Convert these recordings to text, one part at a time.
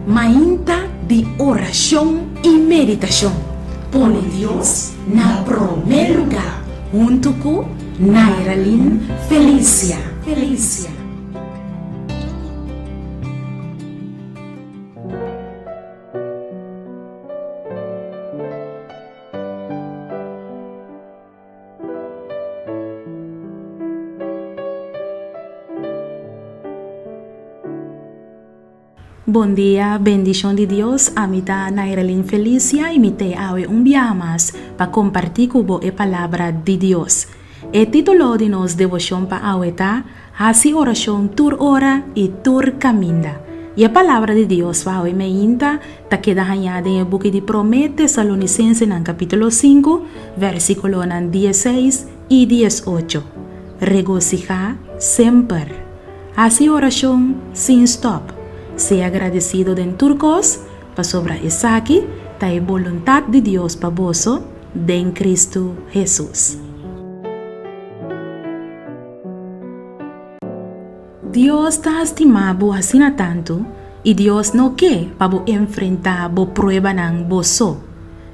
Mainta di orashon i meditashon. Pone Dios na promé lugá huntu ku Nairalyn Felicia. Felicia. Bon dia, bendishon di Dios, ami ta Nairalyn Felicia i mi t'ei awe un biaha mas pa kompartí ku bo e palabra di Dios. E título di nos deboshon pa awe ta, Hasi orashon tur ora i tur kaminda. I e palabra di Dios pa awe meinta ta keda hañá den e buki di Promé Tesalonisensenan kapítulo sinku, vèrsikulonan dieseis i diesocho, Regosihá semper. Hasi orashon sin stòp. Sea gradesido den tur kos, pasobra esaki ta e boluntat di Dios pa boso den Kristu Hesus. Dios ta stima bo asina tantu i Dios no ke pa bo enfrentá bo pruebanan bo so.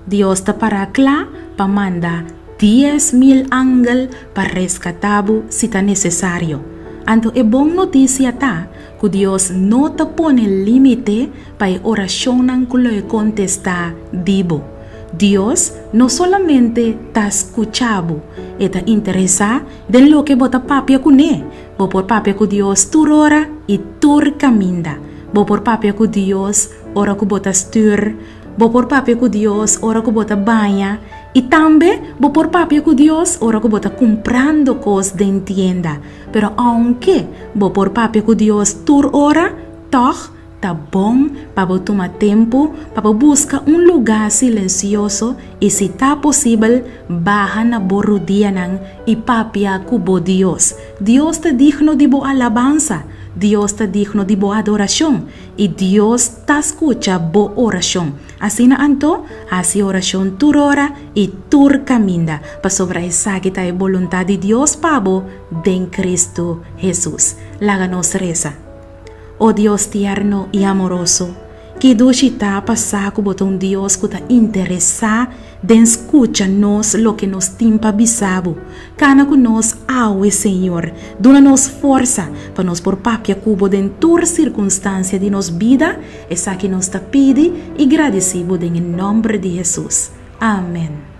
Dios ta pará kla pa manda 10,000 angel pa reskatá bo si ta nesesario. Anto e bon notisia ta ku Dios no ta pone límite pa e orashonnan ku lo e kontestá di bo. Dios no solamente ta skucha bo, e ta interesá Den loke bo ta papia kuné. Bo por papia ku Dios tur ora i tur kaminda. Bo por papia ku Dios ora ku bo ta stür. Bo por papia ku Dios ora ku bo ta baña. I tambe bo por papia ku Dios ora ku bo ta kumprando kos den tienda. Pero ounke bo por papia ku Dios tur ora, tòg Ta bon pa bo tuma tempu pa bo buska un lugá silensioso i si ta posibel baha na bo rudianan i papia ku bo Dios. Dios ta digno di bo alabansa, Dios ta digno di bo adorashon i Dios ta skucha bo orashon. Asina anto, hasi orashon tur ora i tur kaminda, pasobra esaki ta e boluntat di Dios pa bo den Kristu Hesus. Laga nos resa. O Dios tierno i amoroso, ki dushi ta pa sa ku bo ta un Dios ku ta interesá den skucha nos loke nos tin pa bisa bo. Kana ku nos awe, Señor. Duna nos forsa pa nos por papia ku bo den tur sirkunstansia di nos bida. Esaki nos ta pidi i gradisí bo den e nòmber di Hesus. Amen.